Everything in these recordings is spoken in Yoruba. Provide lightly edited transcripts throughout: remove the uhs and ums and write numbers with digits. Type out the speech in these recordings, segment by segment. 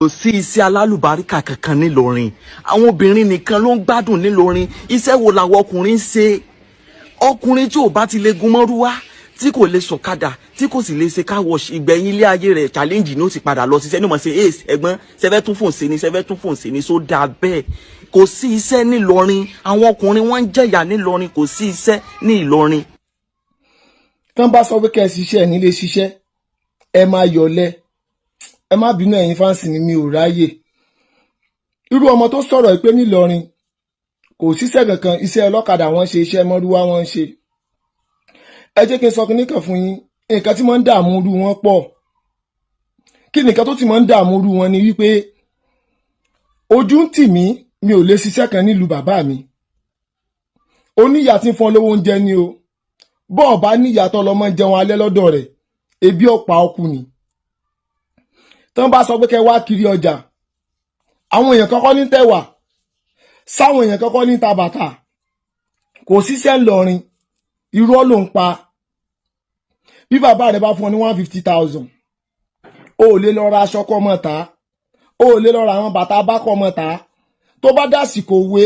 Kò sí iṣẹ́ alálùbáríkà kankan nílọrin. Àwọn obìnrin nìkan ló ń gbádùn nílọrin. Iṣẹ́ wo làwọn ọkùnrin ń ṣe? Ọkùnrin tí ò bá ti lè gun mọ́rúwá, tí kò lè sọ̀kadà, tí kò sì lè ṣe car wash, ìgbẹ̀yìn ilé ayé rẹ̀, challenge ni ó ti padà lọ ṣiṣẹ́ ní mọ̀ ṣe ace. Ẹ̀gbọ́n, ṣẹfẹ́ tún fòun ṣe ni? Ṣẹfẹ́ tún fòun ṣe ni? Só dáa bẹ́ẹ̀? Kò sí iṣẹ́ nílọrin. Àwọn ọkùnrin, wọ́n ń jẹ̀yà nílọrin. Kò sí iṣẹ́ ní Ìlọrin. Tán bá sọ pé kẹ́ ẹ ṣiṣẹ́, ẹ̀ nílé ṣiṣẹ́, ẹ máa yọ̀lẹ. Ẹ má bínú, ẹ̀yin fans mi, mi ò ráyè. Irú ọmọ tó sọ̀rọ̀ pé nílọrin kò síṣẹ́ kankan, iṣẹ́ ọlọ́kadà wọ́n ṣe, iṣẹ́ mọ́rúwá wọ́n ń ṣe. Ẹ jẹ́ kí n sọ kinní kan fún yín. Nǹkan tí wọ́n ń dààmú irú wọn pọ̀. Kí nìkan tó ti máa ń dààmú irú wọn ni wípé ojú ń tì mí, mi ò lè ṣiṣẹ́ kan nílùú bàbá mi. Oníyà tí ń fún ọ lówó oúnjẹ ni o. Bọ́ọ̀ bá níyà tó lọ́mọ jẹun alẹ́ lọ́dọ̀ rẹ̀, ebi ọ̀pá ọkù ni. Tán bá sọ pé kẹ́ wá kiri ọjà, àwọn èèyàn kọ́kọ́ ní tẹ̀wà, sáwọn èèyàn kọ́kọ́ ní ta bàtà. Kò síṣẹ́ ńlọrin, irọ́ ló ń pa. Bí bàbá rẹ̀ bá fún ọ ní 150,000, o ò lè lọ ra aṣọ kọ́ mọ́ ta, o ò lè lọ ra àwọn bàtà bá kọ́ mọ́ ta. Tó bá dásìkò wé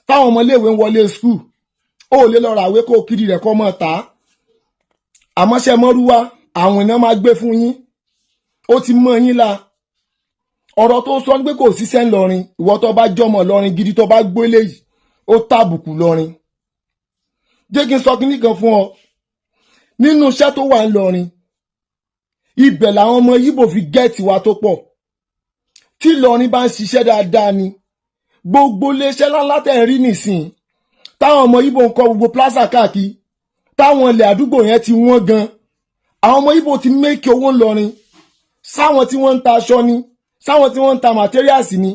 táwọn ọmọléèwé ń wọlé school, o ò lè lọ ra àwé kó kiri rẹ̀ kọ́ mọ́ ta. Àmọ́ ṣe mọ́rúwá, àwọn èèyàn máa gbé fún yín, ó ti mọ́ yín la. Ọ̀rọ̀ tó sọ pé kò síṣẹ́ ńlọrin, ìwọ tó bá jọmọ lọrin gidi, tó bá gbé léyìí, ó tàbùkù lọrin. Jẹ́ kí n sọ kíní kan fún ọ. Nínú iṣẹ́ tó wà ńlọrin, ibẹ̀ làwọn ọmọ Yíbò fi get wa tó pọ̀. Tí Ìlọrin bá ń ṣiṣẹ́ dáadáa ni, gbogbo iléeṣẹ́ ńláńlá tẹ̀ ń rí nìsín, táwọn ọmọ Yíbò ń kọ́ gbogbo plaza káàkiri, táwọn ilẹ̀ àdúgbò yẹn ti wọ́n gan, àwọn ọmọ Yíbò ti make owó ńlọrin. Sáwọn tí wọ́n ń ta aṣọ ni, sáwọn tí wọ́n ń ta materials ni.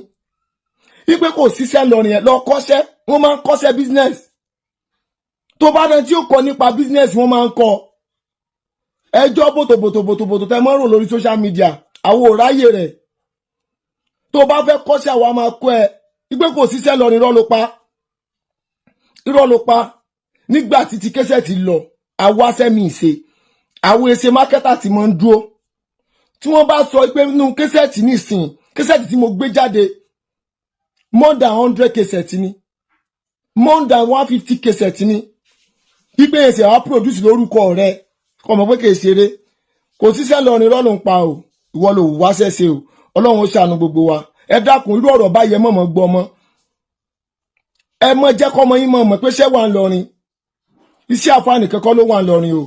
Wípé kò síṣẹ́ ńlọrin yẹn, lọ kọ́ṣẹ́. Wọ́n máa ń kọ́ṣẹ́ business. Tó bá dán tí ó kọ́ nípa business, wọ́n máa ń kọ́. Ẹjọ́ bòtòbòtòbòtòbòtò tẹ mọ́ rò lórí social media, àwọn ò ráyè rẹ̀. Tó bá fẹ́ kọ́ṣẹ́, àwa máa kọ́ ẹ. Wípé kò síṣẹ́ ńlọrin, irọ́ ló pa, irọ́ ló pa. Nígbà tí ti kẹ́sẹ̀ ti lọ, àwa sẹ́mi ìṣe, àwọn èsè marketer tí mo ń dúró, tí wọ́n bá sọ pé nínú cassette nísìn, cassette tí mo gbé jáde, more than 100 cassette ni, more than 150 cassette ni. Pípé èsì àwọn produce lórúkọ rẹ, kọ́ mọ̀ pé kì í ṣeré. Kò síṣẹ́ lọrin, irọ́ ló ń pa o. Ìwọ ló wá ṣẹ̀ṣẹ̀ o. Ọlọ́run ó ṣàánú gbogbo wa. Ẹ dákun, irú ọ̀rọ̀ báyẹn mọ̀mọ́ gbọ́ mọ́. Ẹ mọ̀ jẹ́ kọ́mọ yín mọ̀ mọ̀ pé ṣẹ́ wà ń lọrin. Iṣẹ́ àfáàní kankan ló wà ń lọrin o.